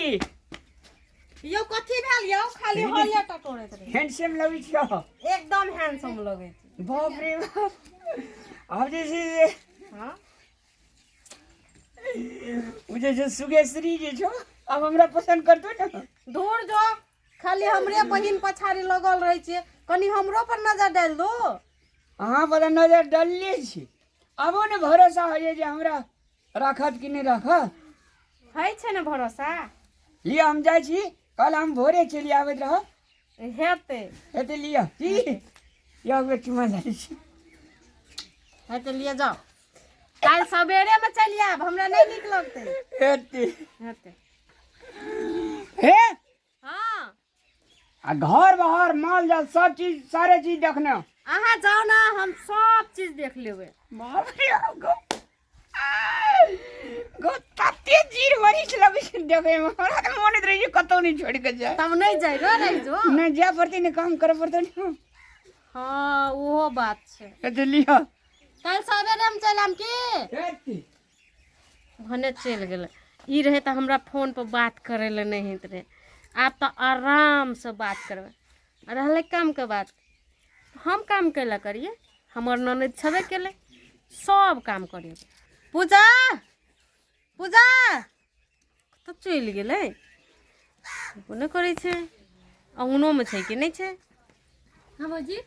छी। यौ कथी भेल यौ? खाली हरियर टटोरैत रहे। हैंडसम लगै छियौ। एकदम हैंडसम लगै छी। बाप रे बाप, आब जे छै से हाँ ओ जे छै सुगेश्वरी जे छौ, आब हमरा पसन्द करतौ ने? दूर जो, खाली हमरे बहिन पछाड़ी लगल रहै छियै, कनी हमरो पर नजर डालि दो। अहाँ पर नजर डालले छी, आबो ने भरोसा होइए जे हमरा राखत कि नहि राखत। होइ छै ने भरोसा। लिअ, हम जाइ छी, कल हम भोरे चलि आबैत रहब। हेतै। हेतै। लिअ की यौ, एक बेर चुमा जाइ छी। हेतै, लिअ जाओ, काल्हि सवेरेमे चलि आयब, हमरा नहि नीक लगतै। हेतै। हेतै। हे। हाँ। आ घर बाहर माल जाल सब चीज, सारे चीज देखने। अहाँ जाओ ना, हम सब चीज देख लेबै। बाप रे बाप, गो गो तते जीर मरीच लगै छै देखैमे, हमरा तऽ मोन होइत रहै छै कतहु नहि छोड़ि कऽ जाय। तब नहि जाइ रो, रहि जो। नहि जाय पड़तै ने, काम करऽ पड़तै ने। हाँ, ओहो बात छै। हेतै, लिअ। काल्हि सवेरेमे चलि आयब की? हेतै। भने चलि गेलै। ई रहै तऽ हमरा फोनपर बात करै लए नहि होइत रहै, आब तऽ आरामसँ बात करबै। आ रहलै कामके बात, हम काम कैला करियै? हमर ननदि छेबे केलै, सब काम करियै। पूजा, पूजा कतऽ चलि गेलै? नहि करै छै। अङ्गनोमे छै कि नहि छै? हाँ भौजी।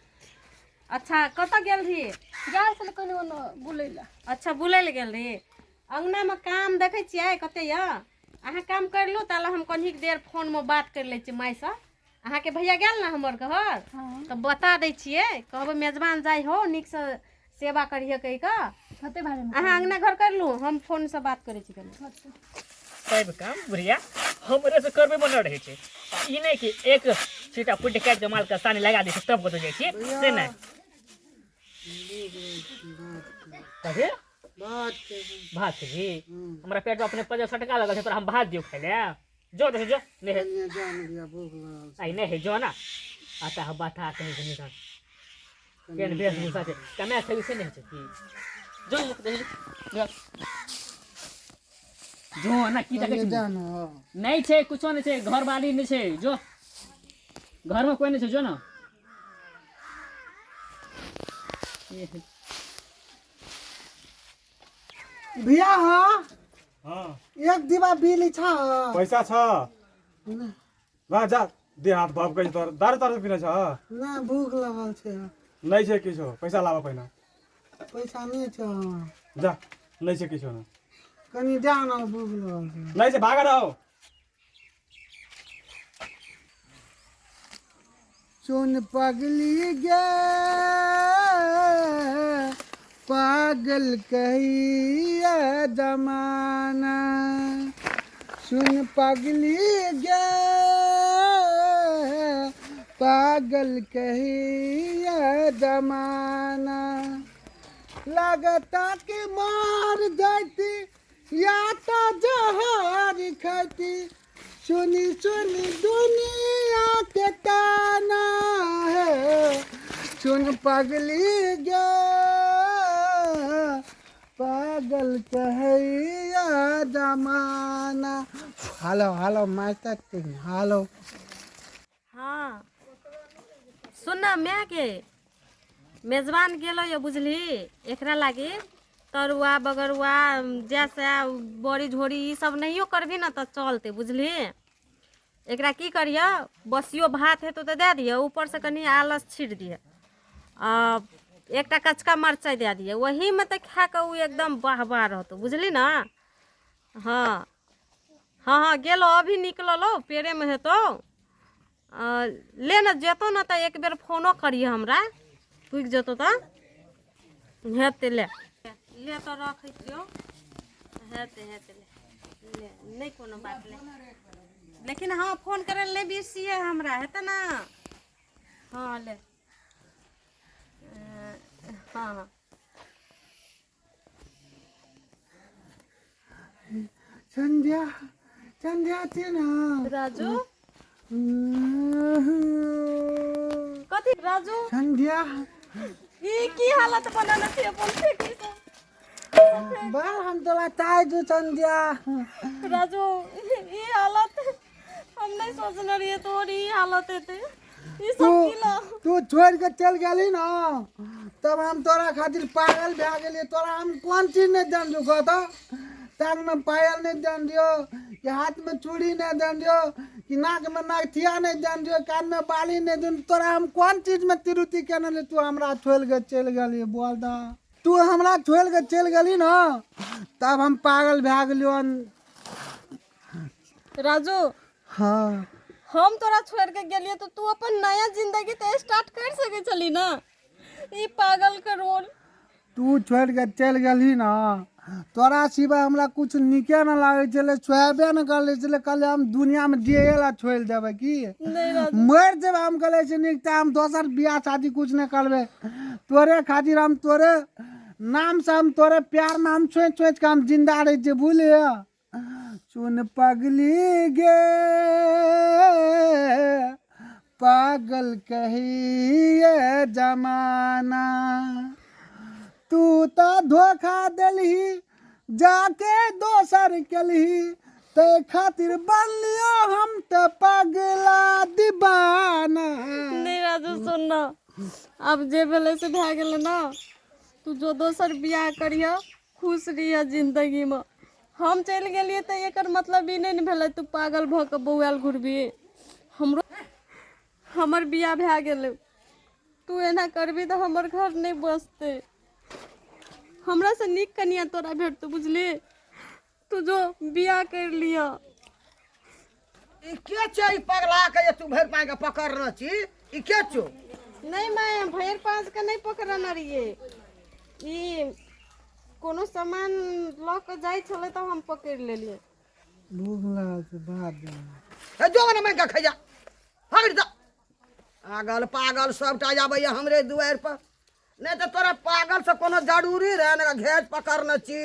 अच्छा, कतऽ गेल रही? गेल छलै कनि ओन्ने बुलै लए। अच्छा, बुलै लए गेल रही। अङ्गनामे काम देखै छियै कते यऽ? अहाँ काम करि लू, ताले हम कनिक देर फोनमे बात करि लै छियै मायसँ। अहाँके भैया गेल ने हमर घर, तऽ बता दै छियै, कहबै मेजबान जाइ हो, नीकसँ सेवा करिहे कहि कऽ। कते बारेमे? अहाँ अङ्गना घर करि लू, हम फोनसँ बात करै छी कनि। सब काम बुढ़िया हमरे से करबे बनल रहै छै। ई नहि कि एक छीटा कुटि काटि के माल के सानी लगा दै छै तब कतौ जाइ छियै, से नहि। कथी भात खेबही? हमरा पेट में अपने पजर सटका लगल छै, तोरा हम भात दियौ खाइ लए? जो देखी, जो नहीं है आई, नहीं है, जो ना आता है बाता कहीं के निशान केहन वेशभूषा छै, कमाए खेबी से नहि होइ छै की? जो मुख देखी, जो जो ना। की देखै छी? नहि छै, कुछो नहि छै, घरवाली नहि छै, जो, घरमे कोइ नहि छै, जो ना। भैया हाँ। हाँ। एक दिवा बिल छ। पैसा छ ला जा, दे हाथ बाप कहै तोर दारू तारू पीने छ? ना, भूख लगल छै। नहीं छै किछो, पैसा लाबऽ पहिने। पैसा नहीं छ। जा, नहीं छै किछो ना। कनी जा ना, भूख लगल छै। नहीं छै, भाग रहो। सुन पगली गे, पागल कहिया जमाना, सुन पगली गे, पागल कहिया जमाना, लगता कि मार जाती या तो जहर खाती, सुनी सुनी दुनिया के ताना है, सुन पगली गे, पागल कहैया जमाना। Hello hello, master, hello. हाँ, सुन न मायके, मेजबान गेलो ये, बुझली? एकरा लागी तरुआ बगरुआ जैसे बड़ी झोरी ई सब नहियो करबी ने तऽ चलतै, बुझली? एकरा की करिह, बसियो भात हेतौ तऽ दए दिह, ऊपरसँ कनि आलस छीट दिह आ एकटा कचका मरचाइ दए दिह, ओहीमे तऽ खा कऽ ओ एकदम वाह वाह रहतौ, बुझली ने? हँ हँ हँ, गेलो, अभी निकललो, पेड़ेमे हेतौ। ले ने जेतौ ने तऽ एक बेर फोनो करिहे हमरा, पुगि जेतौ तऽ हेतै। ले ले, तऽ रखै छियौ। हेतै हेतै, ले ले, नहि कोनो बात ले, लेकिन हँ, फोन करै लए नहि बिसरिहे हमरा, हेतै ने? हँ, ले। हँ हँ। संध्या, संध्या थिए न। राजू, कथी राजू? संध्या। ई की हालत बनल छै अपन? फेंकी सब। बाल हम तोला चाहे छु संध्या। राजू, ई हालत। हम नहीं सोचने रहिए तोहर ई हालत हेतै। ई तू सब की ला तू छोड़ के चल गेली ना, तब हम तोरा खातिर पागल भए गेलियै। तोरा हम कोन चीज नहि देन दियौ कहऽ, टांग में पायल नहि देन दियौ, कि हाथ में चूड़ी नहि देन दियौ, कि नाक में नथिया नहि देन दियौ, कान में बाली नहि देन। तोरा हम कोन चीज में तिरुति केने रहियै, तू हमरा छोड़ि के चलि गेली? बोल दऽ, तू हमरा छोड़ि के चलि गेली ना, तब हम पागल भए गेलियौ। राजू। हाँ। हम तोरा छोड़ के गेलिए तो तू अपन नया जिंदगी तो स्टार्ट कर सके छली ना, ई पागल के रोल। तू छोड़ि के चलि गेलही ना, तोरा सिवाय हमरा कुछ नीके न लागै छलै, सोहेबे न करै छलै। कहलियै हम दुनियामे जियै ला छोड़ि देबै की नहीं राजू। मरि जेबै हम। कहले से नीक तऽ हम दोसर बियाह शादी कुछ नहि करबै। तोरे खातिर हम, तोरे नामसँ हम, तोरे प्यारमे हम सोचि सोचि कऽ हम जिन्दा रहै छियै, बुझलियै? सुन पगली गे, पागल कहिए जमाना, तू तऽ धोखा देलही, जाके दोसर केलही, तै खातिर बनलियो हम तऽ पगला दीवाना। नहीं राजू, सुन ना, अब जे भेलै से भए गेलै ना। तू जो दोसर बियाह करिह, खुश रहिह जिंदगी में। हम चलि गेलियै तऽ एकर मतलब ई नहि ने भेलै तू पागल भऽ कऽ बौआयल घुरबी। हमरो हमर बियाह भए गेलै। तू एना करबी तऽ हमर घर नहि बसतै। हमरासँ नीक कनिया तोरा भेटतौ, बुझली? तू जो बियाह करि लिअ। ई के छै ई पगला के जे तू भरि पानि के पकड़ने छी? ई के छौ? नहि माय, भरि पाँच के नहि पकड़ने रहियै। ई कोनो सामान लऽ कऽ जाइ छलै तऽ हम पकड़ि लेलियै। भूख लागल छै, भात दे। हे, जो ने मांगि कऽ खैजा, हटि जा। पागल पागल सबटा आबैया हमरे दुआरि पर। नहि तऽ तोरा पागल से कोनो जरूरी रहै ने घेच पकड़ने छी?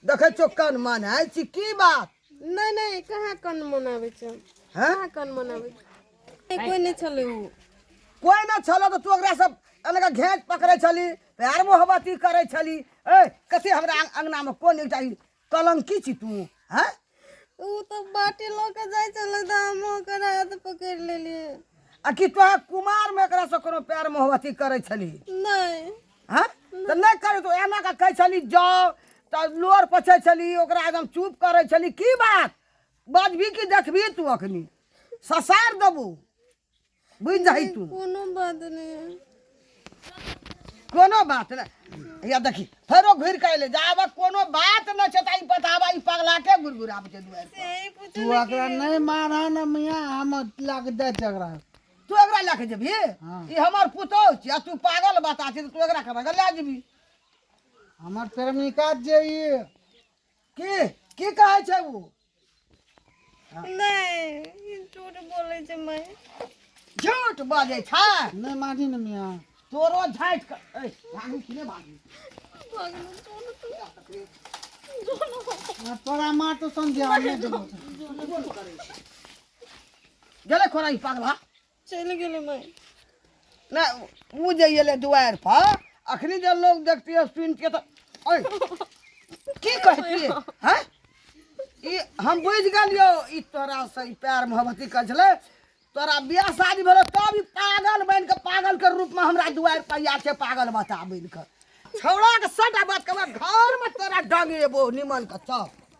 देखै छौ कन मनाइ छी, की बात? नहि नहि, कहाँ कन मनाबै छै? हैं? कहाँ कन मनाबै छै? कोइ नहि छलै उ। कोइ नहि छलो तऽ तू ओकरा सब एना कऽ घेच पकड़ै छली, प्यार मोहब्बती करै छली? ए कथी हमरा अंगनामे कोन एकटा ई कलंकी छी तू? हैं? उ तऽ बाटी लऽ कऽ जाइ छलै तऽ हम ओकर हाथ पकड़ि लेलियै। आ कि तोरा कुमारमे एकरासँ कोनो प्यार मोहब्बती करै छली? नहि। हँ, तऽ नहि करै तऽ एना कऽ कहै छली जाउ तऽ लोर पोछै छली, ओकरा एकदम चुप करै छली? की बात बाजबी कि देखबी तू? अखनी ससार देबू, बुझि जाही तू। कोनो बात नहि। कोनो बात नहि। या देखी, फेरो घुरि कऽ अयलै। जाबऽ कोनो बात नहि छै तऽ ई बताबऽ, ई पगला के घुरघुराबै छै दुआरि पर? से पूछू। तू एकरा नहि मारह ने मियाँ, हम लए कऽ दै छै एकरा। तू एकरा लए कऽ जेबही? हाँ। ई हमर पुतोहु छी आ तू पागल बता छी तऽ तू एकरा केना लए जेबही? हमर प्रेमिका जे ई। की की कहै छै उ? नहि, ई झूठ बोलै छै माय। झूठ बजै छै? नहि मारी ने मियाँ। तोरो झाँटि कऽ ऐ भागू कि नहि भागू? भगलो, छोड़ तू। तोरा माँ तो समझा हम नहि देबो। गेलै कोना ई पगला? चलि गेलै माय। नहि, ओ जे एलै दुआरि पर अखनी, जे लोग देखतियै सुनितियै तऽ ऐ की कहतियै? हैं, ई हम बुझि गेलियौ, ई तोरा से ई प्यार मोहब्बती करै छलै। तोरा बियाह शादी भेलो तब ई पागल बनि कऽ, पागल के रूपमे हमरा दुआरि पर आयल छै, पागल बता बनि कऽ। छौड़ाके सबटा बात कहबै, घरमे तोरा डंगेबो निमन के। चल।